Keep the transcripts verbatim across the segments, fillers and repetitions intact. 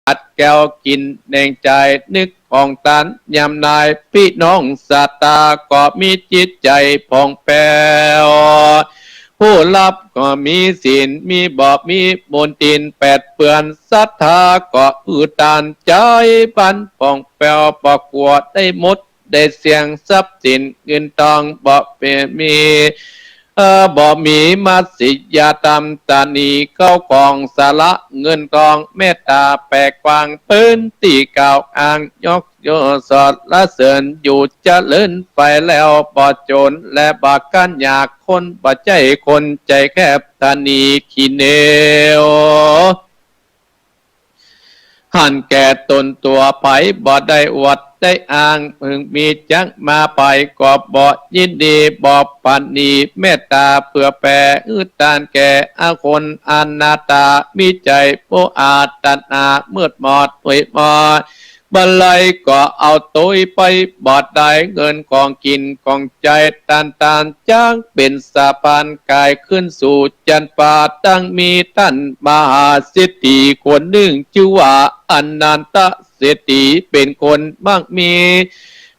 อัดแก้วกิ๋นแหน่งใจ๋ นึกผ่องตันยามนาย ปี้น้องศรัทธาก็มีจิตใจ๋ผ่องแผ้ว ผู้ฮับก็มีศีล มีบ่มีมลทินแปดเปื้อน ศรัทธาก็หื้อตาน ใจ๋ปันผ่องแผ้ว บ่กั๋วได้หมด ได้เสี้ยงทรัพย์สินเงินตองบ่เป๋นมี เอ่อ บ่มีมัตสิยธรรม ตระหนี่เข้าของสาระเงินตอง เมตตาแป๋กว้าง เปิ้นตี้กล่าวอ้าง ยกย่องสรรเสริญอยู่ เจริญไปแล้วบ่จ๋น และบ่คันอยาก คนบ่ใจ้คนใจ๋แคบ ตระหนี่ขี้เหนียว หันแก่ต๋นตั๋ว ใผบ่ได้อวดได้อ้าง เพิ่งมีจักมา ใผก็บ่ยินดี บ่ปราณี เมตตาเผื่อแผ่ หื้อตานแก่อาคน อนาถา มีใจ๋โมหะตัณหา มืดมอด หวยมอด บ่าลัยก็เอาตวยไปบ่ได้ เงินของกิ๋นของใจ๊ ตานตานจักเป๋นสะพานก๋ายขึ้นสู่จั๊นฟ้า ตังมีต้านมหาเศรษฐีคนนึ่ง จื้อว่าอนันทเศรษฐี เป๋นคนมั่งมี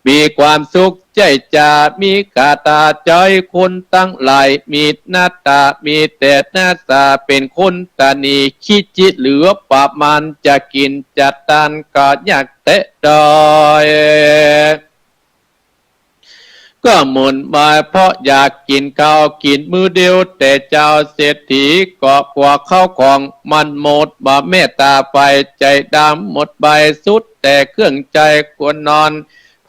มีความสุขใจ๊จา มีคาถาใจ๊คนตังหลาย มีหน้าต๋า มีแต่หน้าต๋า เป๋นคนตระหนี่ ขี้จิเหลือประมาณ จะกิ๋นจะตานก็ยากแต๊ดอย ก็หมุนวายเพราะอยากกิ๋นข้าวกิ๋นมื้อเดียว แต่เจ้าเศรษฐีก็กั๋วข้าวของมันหมด บ่เมตต๋าใผ ใจ๋ดำหมดไป สุดแต่เครื่องใจ๊ควรนอน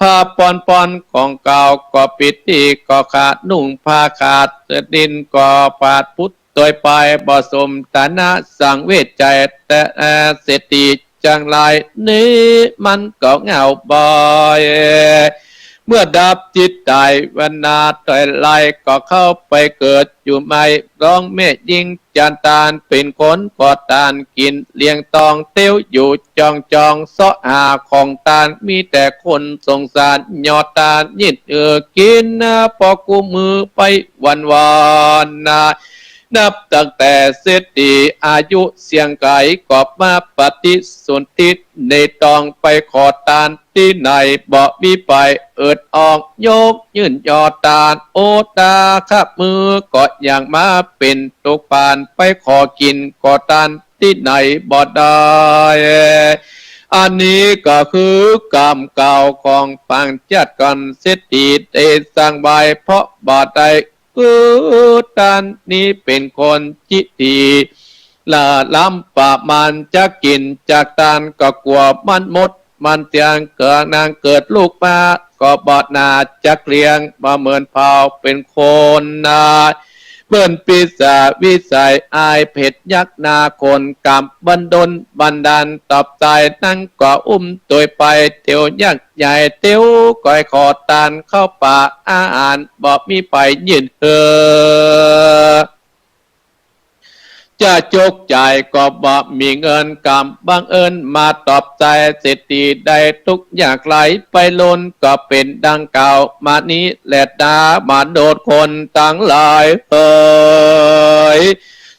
ผ้าป้อนๆ ของเก่าก็ปิดตี้ ก็ขาดนุ่งผ้าขาด เสื้อดินก็ขาดพุด ตวยไป บ่สมฐานะ สังเวชใจ๋ แต่เศรษฐีจั้งหลาย นี้มันก็เหงาบ่อย เมื่อดับจิตต๋าย วรรณาต๋อยลาย ก็เข้าไปเกิดอยู่ใหม่ ร้องแม่ญิงจันตาน เป๋นคนขอตานกิ๋น เลี้ยงตองเตียวอยู่จ่องๆ เซาะหาของตาน มีแต่คนสงสาร ยอตานยินเอือกิ๋นนะ ปอกู้มื้อไปวันๆ นะ นับตั้งแต่เศรษฐีอายุเสี้ยงไก๋ ก็มาปฏิสนธิในตอง ไปขอตานตี้ไหน บ่มีใผ เอิดออกยกยื่นยอตาน โอตาคะมื้อก็ยังมาเป๋นตุ๊กข์ปาน ไปขอกิ๋นขอตานตี้ไหนบ่ได้ อันนี้ก็คือกรรมเก่าของปางชาติก่อน เศรษฐีได้สร้างไว้เพราะบ่ได้ คือตานนี้เป๋นคนจิตดี ละล้ำประมาณ จักกิ๋นจักตานก็กั๋วมันหมด มันเตี้ยง เกิดนางเกิดลูกมา ก็บ่หน้าจักเลี้ยง บ่เหมือนเผ่าเป๋นคนนา เปิ้นปีศาจวิสัยอายเผ็ดยักษ์นาคน กำบันดลบันดาลตอบตาย นั้นก็อุ้มตวยไปเตียวยักษ์ใหญ่ เตียวก้อยขอตานเข้าป่าอาหาร บ่มีใผยื่นหื้อ จะจกจ่ายก็บ่มีเงิน กำบังเอิญมาตอบตาย เศรษฐีได้ทุกข์ยากไร้ ไปล้นก็เป๋นดังกล่าวมานี้แลนา มนุษย์คนตังหลายเอ๋ย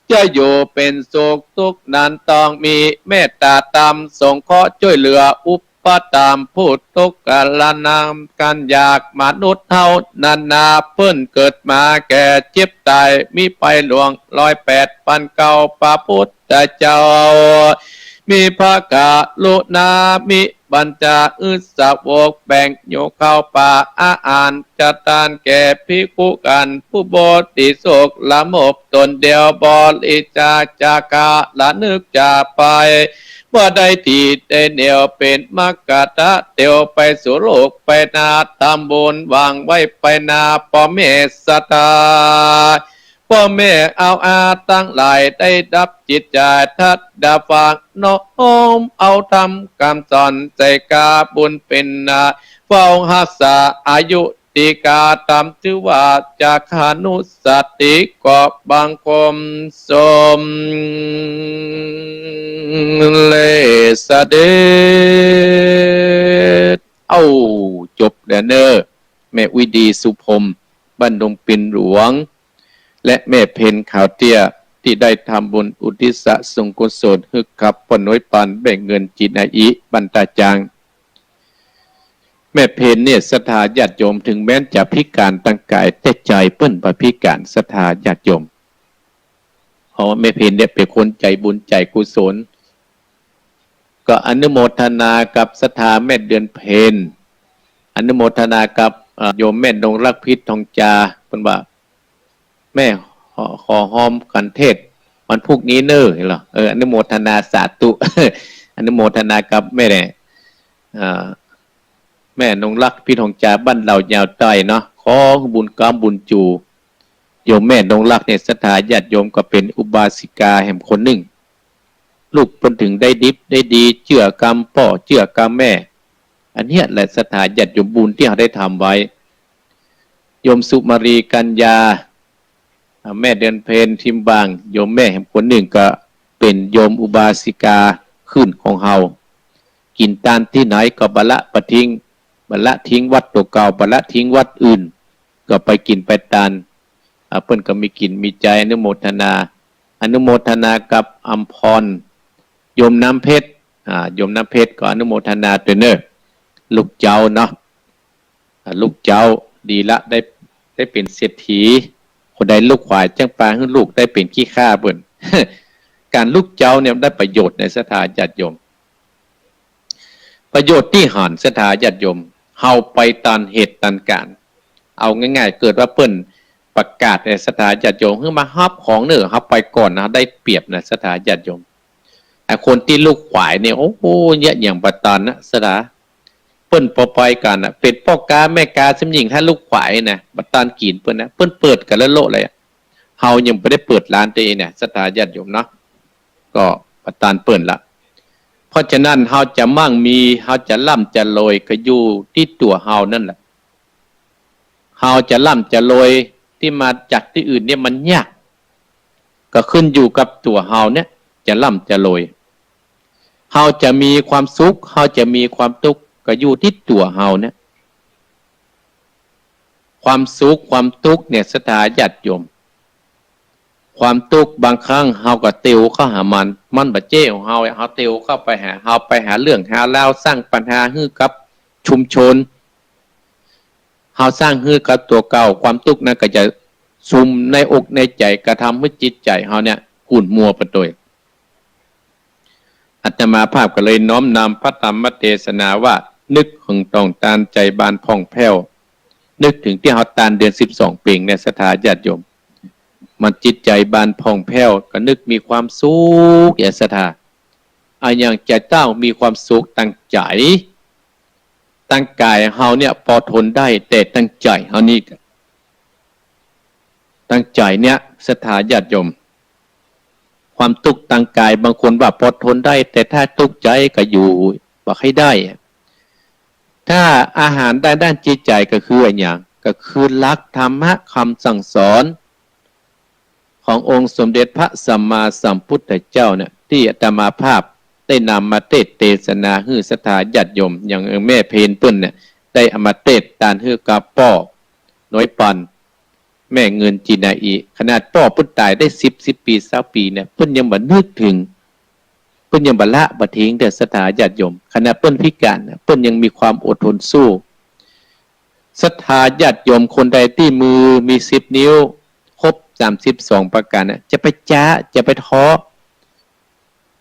จะอยู่เป๋นสุขทุกข์นั้นต้องมีเมตต๋าธรรม สงเคราะห์จ้วยเหลืออุป ปะตามผู้ทุกข์กระนำกันยาก มนุษย์เฮานานา เปิ้นเกิดมาแก่เจ็บต๋าย มีไปล่วงร้อยแปดปันเก้า พระพุทธเจ้า มีพระกรุณา มีบัญชาหื้อสาวกแบ่งโยเข้าป่าอาหาร จัดตานแก่ภิกขุขันธ์ ผู้บริโภคละโมบต๋นเดียว บริจาคจะกะระนึกจะไป เมื่อได้ที่ได้เหนี่ยวเป๋นมัคคะทะ เตียวไปสู่โลกไปนา ทำบุญวางไว้ไปนา ป้อแม่ศรัทธา ป้อแม่เอาอาตังหลาย ได้ดับจิตใจทัดดาฟัง น้อมเอาธรรมกำสอน ใส่กาบุญเป๋นนา เฝ้าฮักษาอายุ ติกาธรรม จื้อว่าจาคานุสติ ก็บังคมสมเร็จเสด็จ เอ้า จบแล้วเน่อ แม่อุ๊ยดี สุพรหม บ้านดงปินหลวง และแม่เพ็ญ ขาวเตี้ย ตี้ได้ทำบุญอุทิศส่วนกุศลหื้อกับป้อน้อยปานแม่เงินจีนาอิบันตาจาง แม่เพ็ญเนี่ยศรัทธาญาติโยม ถึงแม้จะพิการตางก๋ายแต่ใจ๋เปิ้นบ่พิการศรัทธาญาติโยม เพราะว่าแม่เพ็ญเนี่ยเป๋นคนใจ๋บุญใจ๋กุศล ก็อนุโมทนากับศรัทธาแม่เดือนเพ็ญ อนุโมทนากับ เอ่อ โยมแม่นงรัก พิษทองจา เปิ้นว่า แม่ขอ ขอฮอมกั๋นเทศน์วันพุธนี้เน่อ หันก่อ เออ อนุโมทนาสาธุ อนุโมทนากับแม่ เอ่อ แม่นงรัก พิษทองจา บ้านเหล่ายาวใต้เนาะ ขอบุญก๊ำบุญจู โยมแม่นงรักเนี่ยศรัทธาญาติโยมก็เป๋นอุบาสิกาแหมคนนึ่ง ลูกเปิ้นถึงได้ดิบได้ดี เจื้อกำป้อ เจื้อกำแม่ อันเนี้ยแหละศรัทธาญาติโยม บุญตี้เฮาได้ทำไว้ โยมสุมาลี กัญญา อ่า แม่เดือนเพ็ญ ทิมบาง โยมแม่แหมคนนึ่งก็เป๋นโยมอุบาสิกาหื้นของเฮา กิ๋นตานตี้ไหนก็บ่ละบ่ทิ้ง บ่ละทิ้งวัดตั๋วเก่า บ่ละทิ้งวัดอื่น ก็ไปกิ๋นไปตาน อ่า เปิ้นก็มีกิ๋นมีใจ๊ อนุโมทนา อนุโมทนากับอำพร โยมน้ำเพชร อ่า โยมน้ำเพชรก็อนุโมทนาตวยเน่อ ลูกเจ้าเนาะ อ่า ลูกเจ้าดีละ ได้ ได้เป๋นเศรษฐี คนใดลูกขวายจั้งปางหื้อลูกได้เป๋นขี้ข้าเปิ้น ก๋านลูกเจ้าเนี่ยได้ประโยชน์ในศรัทธาญาติโยม ประโยชน์ตี้หันศรัทธาญาติโยม เฮาไปตานเหตุตานก๋าร เอาง่ายๆ เกิดว่าเปิ้นประกาศในศรัทธาญาติโยม หื้อมาฮับของเน่อ เฮาไปก่อนนะ ได้เปรียบนะศรัทธาญาติโยม ไอ้คนตี้ลูกขวายเนี่ย โอ้โห เยียะหยังบ่ตานนะศรัทธา เปิ้นปอไปกั๋นนะ เป๋นป้อก๊าแม่ก๊า ซ้ำยิ่งถ้าลูกขวายนะ บ่ตานกิ๋นเปิ้นนะ เปิ้นเปิดกั๋นละโละเลยอะ เฮายังบ่ได้เปิดร้านตี้เนี่ย ศรัทธาญาติโยมเนาะ ก็บ่ตานเปิ้นละ เพราะฉะนั้นเฮาจะมั่งมี เฮาจะร่ำจะรวยก็อยู่ตี้ตั๋วเฮานั่นแหละ เฮาจะร่ำจะรวยตี้มาจากตี้อื่นเนี่ยมันยาก ก็ขึ้นอยู่กับตั๋วเฮาเนี่ยจะร่ำจะรวย เฮาจะมีความสุข เฮาจะมีความตุ๊กข์ ก็อยู่ตี้ตั๋วเฮาเนี่ย ความสุขความตุ๊กข์เนี่ยศรัทธาญาติโยม ความตุ๊กข์บางครั้งเฮาก็เตียวเข้าหามัน มันบ่เจ้าของเฮา เฮาเตียวเข้าไปหา เฮาไปหาเรื่องหาราว สร้างปัญหาหื้อกับชุมชน เฮาสร้างหื้อกับตั๋วเก่า ความตุ๊กข์นั้นก็จะสุมในอกในใจ๋ กระทำหื้อจิตใจ๋เฮาเนี่ยขุ่นมัวไปตวย อาตมาภาพก็เลยน้อมนำพระธรรมเทศนาว่า นึกเถิงต้องตานใจ๋บานผ่องแผ้ว นึกเถิงตี้เฮาตานเดือนสิบสองเป๋งเนี่ยศรัทธาญาติโยม มันจิตใจ๋บานผ่องแผ้ว ก็นึกมีความสุข เยียะศรัทธา อะหยังจะต้องมีความสุขตางใจ๋ ตางก๋ายเฮาเนี่ยปอทนได้ แต่ตางใจ๋เฮานี่ ตางใจ๋เนี่ยศรัทธาญาติโยม ความตุ๊กข์ตางก๋ายบางคนว่าปอทนได้ แต่ถ้าตุ๊กข์ใจ๋ก็อยู่บ่ใค่ได้ ถ้าอาหารด้าน ด้านจิตใจ๋ก็คืออะหยัง ก็คือหลักธรรมะคำสั่งสอนขององค์สมเด็จพระสัมมาสัมพุทธเจ้าเนี่ย ตี้อาตมาภาพได้นำมาเทศน์เทศนาหื้อศรัทธาญาติโยม อย่างแม่เพ็ญเปิ้นเนี่ย ได้เอามาเทศน์ตานหื้อกับป้อน้อยปัน แม่เงินจีนาอิ ขนาดป้อเปิ้นต๋ายได้สิบ สิบปี๋ ซาวปี๋เนี่ย เปิ้นยังบ่นึกเถิง เปิ้นยังบ่ละบ่ทิ้งเตื้อศรัทธาญาติโยม ขนาดเปิ้นพิก๋านน่ะ เปิ้นยังมีความอดทนสู้ ศรัทธาญาติโยมคนใดตี้มือมีสิบนิ้ว ครบสามสิบสองประก๋านน่ะ จะไปจ๊า จะไปท้อ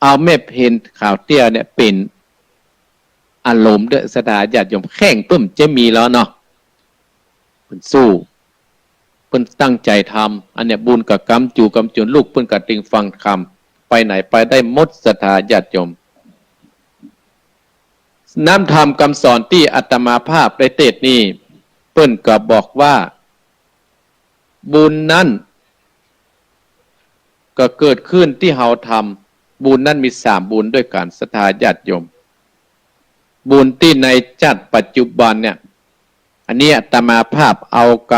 เอาแม่เพ็ญขาวเตี้ยเนี่ยเป๋นอารมณ์เตื้อศรัทธาญาติโยม แข้งเปิ้นจะมีแล้วเนาะ เปิ้นสู้ เปิ้นตั้งใจ๋ทำ อันเนี้ยบุญก็กำจู๋กำจุน ลูกเปิ้นก็ตึงฟังธรรม ไปไหนไปได้หมดศรัทธาญาติโยม น้ำธรรมคำสอนตี้อาตมาภาพได้เทศน์นี่ เปิ้นก็บอกว่า บุญนั้นก็เกิดขึ้นตี้เฮาทำ บุญนั้นมีสามบุญด้วยกั๋นศรัทธาญาติโยม บุญตี้ในจาติปัจจุบันเนี่ย อันนี้อาตมาภาพเอาก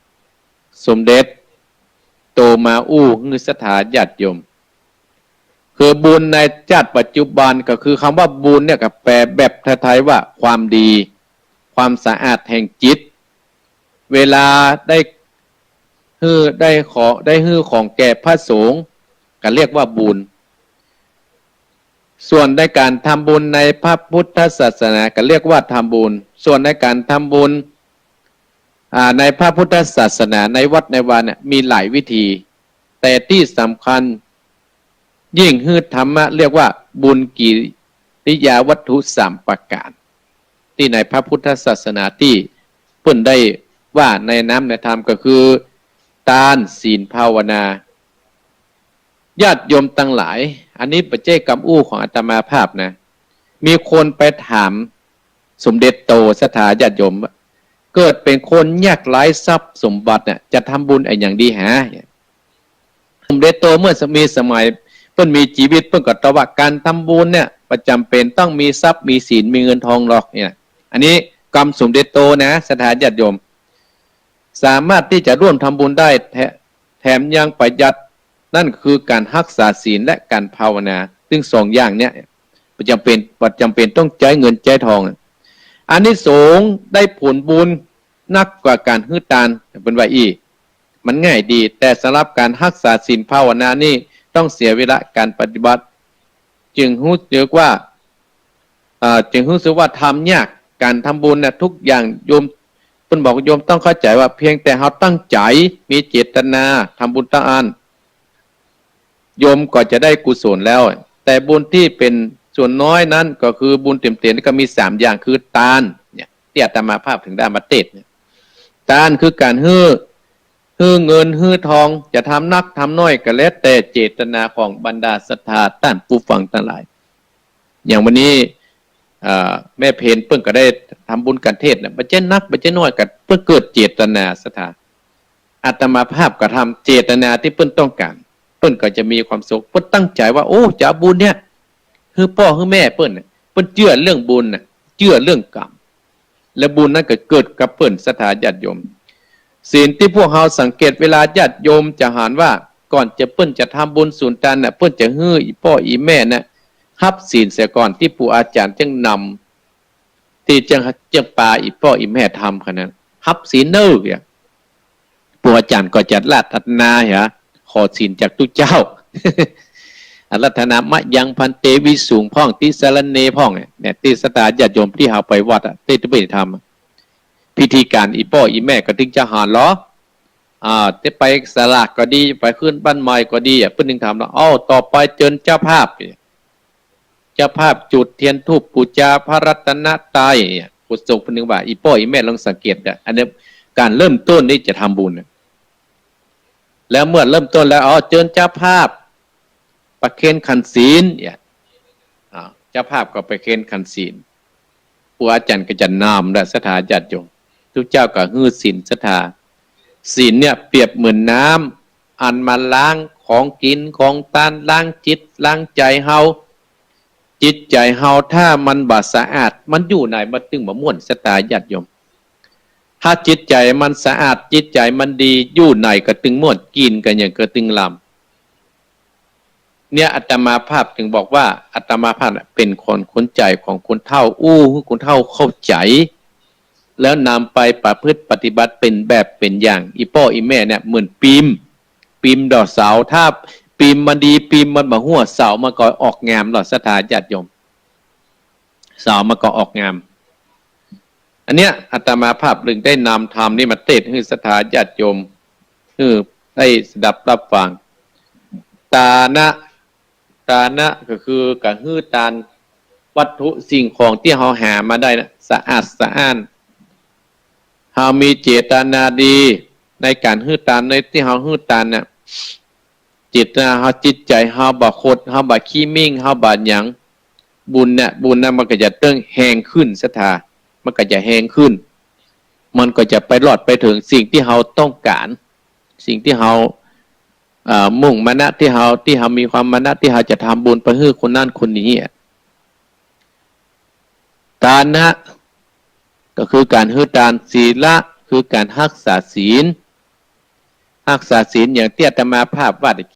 ำสมเด็จโตมาอู้หื้อศรัทธาญาติโยม คือบุญในจาติปัจจุบันก็คือคำว่าบุญเนี่ยก็แปลแบบไทยๆว่าความดี ความสะอาดแห่งจิต เวลาได้ หื้อได้ของ ได้หื้อของแก่พระสงฆ์ ก็เรียกว่าบุญ ส่วนในก๋านทำบุญในพระพุทธศาสนาก็เรียกว่าทำบุญ ส่วนในก๋านทำบุญ อ่า ในพระพุทธศาสนาในวัดในวาเนี่ยมีหลายวิธี แต่ตี้สำคัญยิ่งหื้อธรรมะเรียกว่าบุญกิริยาวัตถุสามประก๋าน ตี้ในพระพุทธศาสนาตี้เปิ้นได้ว่าในน้ำในธรรมก็คือ ตาน ศีล ภาวนา ญาติโยมตังหลาย อันนี้บ่ใจ้กำอู้ของอาตมาภาพนะ มีคนไปถามสมเด็จโต ศรัทธาญาติโยม เกิดเป๋นคนยากไร้ทรัพย์สมบัติเนี่ย จะทำบุญอะหยังดีหา สมเด็จโตเมื่อมีสมัยเปิ้นมีจีวิตเปิ้นก็ตอบว่าก๋านทำบุญเนี่ยบ่จ๋ำเป๋นต้องมีทรัพย์มีศีลมีเงินทองหรอกเนี่ย อันนี้กำสมเด็จโตนะ ศรัทธาญาติโยม สามารถตี้จะร่วมทำบุญได้แถ- แถมยังประหยัด นั่นคือก๋านฮักษาศีลและก๋านภาวนา ซึ่งสองอย่างเนี่ยบ่จ๋ำเป๋น บ่จ๋ำเป๋นต้องใจ๊เงินใจ๊ทอง อานิสงส์ได้ผลบุญนักกว่าก๋านหื้อตาน เปิ้นว่าอี้ มันง่ายดี แต่สำหรับก๋านฮักษาศีลภาวนานี่ต้องเสียเวลาก๋านปฏิบัติ จึงฮู้สึกว่า เอ่อ จึงฮู้สึกว่าทำยาก ก๋านทำบุญน่ะทุกอย่างโยม เปิ้นบอกโยมต้องเข้าใจ๋ว่าเพียงแต่เฮาตั้งใจ๋ มีเจตนาทำบุญตางอั้น โยมก็จะได้กุศลแล้ว แต่บุญตี้เป๋นส่วนน้อยนั้นก็คือบุญเต็มๆ นี่ก็มีสามอย่างคือตานเนี่ย ตี้อาตมาภาพถึงได้มาเตสน์เนี่ย ตานคือก๋านหื้อ หื้อเงินหื้อทอง จะทำนักทำน้อยก็แล้วแต่เจตนาของบรรดาศรัทธาต้านผู้ฟังตังหลาย อย่างวันนี้ เอ่อ แม่เพนเปิ้นก็ได้ทำบุญกัณฑ์เทศน์เนี่ย บ่ใจ้นักบ่ใจ้น้อย ก็เปิ้นเกิดเจตนาศรัทธา อาตมาภาพก็ทำเจตนาตี้เปิ้นต้องก๋าน เปิ้นก็จะมีความสุข เปิ้นตั้งใจ๋ว่า โอ้ จะเอาบุญเนี่ย หื้อป้อหื้อแม่เปิ้นน่ะ เปิ้นเจื้อเรื่องบุญน่ะ เจื้อเรื่องกรรม และบุญนั้นก็เกิดกับเปิ้น ศรัทธาญาติโยม ศีลตี้พวกเฮาสังเกตเวลาญาติโยมจะหันว่า ก่อนจะเปิ้นจะทำบุญสูนตานน่ะ เปิ้นจะหื้ออี่ป้ออี่แม่น่ะ ฮับศีลเสียก่อน ตี้ปู่อาจ๋ารย์เจิ่งนำ ตี้เจิ่ง เจิ่งปาอี่ป้ออี่แม่ทำขนาดนั้น ฮับศีลเน่อเนี่ย ปู่อาจ๋ารย์ก็จะอาราธนาเหีย ขอศีลจากตุ๊เจ้า อาราธนามะยังภันเต วิสุงพ่อง ติสรณเณพ่องเนี่ย ตี้ศรัทธาญาติโยมตี้เฮาไปวัดอะตี้จะไปทำอะ พิธีก๋านอี่ป้ออี่แม่ก็ตึงจะหันลอ อ่า จะไปสลากก็ดี ไปขึ้นบ้านใหม่ก็ดีอะ เปิ้นตึงถามลอ เอ้า ต่อไปเจิญเจ้าภาพ เจ้าภาพจุดเตียนธูปปู๋จาพระรัตนตรัยเนี่ย กุศลเปิ้นตึงว่า อี่ป้ออี่แม่ลองสังเกตอะ อันนี้ก๋านเริ่มต้นตี้จะทำบุญน่ะ แล้วเมื่อเริ่มต้นแล้ว อ๋อ เจิญเจ้าภาพ ประเคนขันธ์ศีลเนี่ย อ่า เจ้าภาพก็ประเคนขันธ์ศีล ปู่อาจ๋ารย์ก็จะนำและศรัทธาญาติโยม ตุ๊เจ้าก็หื้อศีลศรัทธา ศีลเนี่ยเปรียบเหมือนน้ำอันมาล้างของกิ๋นของตาน ล้างจิตล้างใจ๋เฮา จิตใจ๋เฮาถ้ามันบ่สะอาด มันอยู่ไหนมันตึงบ่ม่วน ศรัทธาญาติโยม ถ้าจิตใจ๋มันสะอาด จิตใจ๋มันดี อยู่ไหนก็ตึงม่วน กิ๋นก็หยังก็ตึงลำ เนี่ยอาตมาภาพถึงบอกว่าอาตมาภาพน่ะเป๋นคนขวัญใจของคนเฒ่า อู้หื้อคนเฒ่าเข้าใจ๋ แล้วนำไปประพฤติปฏิบัติเป๋นแบบเป๋นอย่าง อี่ป้ออี่แม่เนี่ยเหมือนปีม ปีมดอกเสา ถ้าปีมมันดี ปีมมันบ่หัว เสามันก็ออกงามลอ ศรัทธาญาติโยม เสามันก็ออกงาม อันเนี้ยอาตมาภาพจึงได้นำธรรมนี้มาเตสน์หื้อศรัทธาญาติโยม หื้อได้สดับรับฟัง ตานะ ตานะก็คือก๋านหื้อตาน วัตถุสิ่งของตี้เฮาหามาได้นะ สะอาดสะอ้าน เฮามีเจตนาดีในก๋านหื้อตาน ในตี้เฮาหื้อตานน่ะ เจตนาเฮา จิตใจ๋เฮาบ่ขด เฮาบ่ขี้มิ่ง เฮาบ่หยัง บุญเนี่ย บุญนั้นมันก็จะเติ่งแฮงขึ้น ศรัทธา มันก็จะแฮงขึ้น มันก็จะไปรอดไปเถิงสิ่งตี้เฮาต้องก๋าน สิ่งตี้เฮา เอ่อ มุ่งมานะตี้เฮา ตี้เฮามีความมานะตี้เฮาจะทำบุญไปหื้อคนนั้นคนนี้อะ ตานะ ก็คือก๋านหื้อตาน ศีละ คือก๋านฮักษาศีล ฮักษาศีลอย่างตี้อาตมาภาพว่าตะ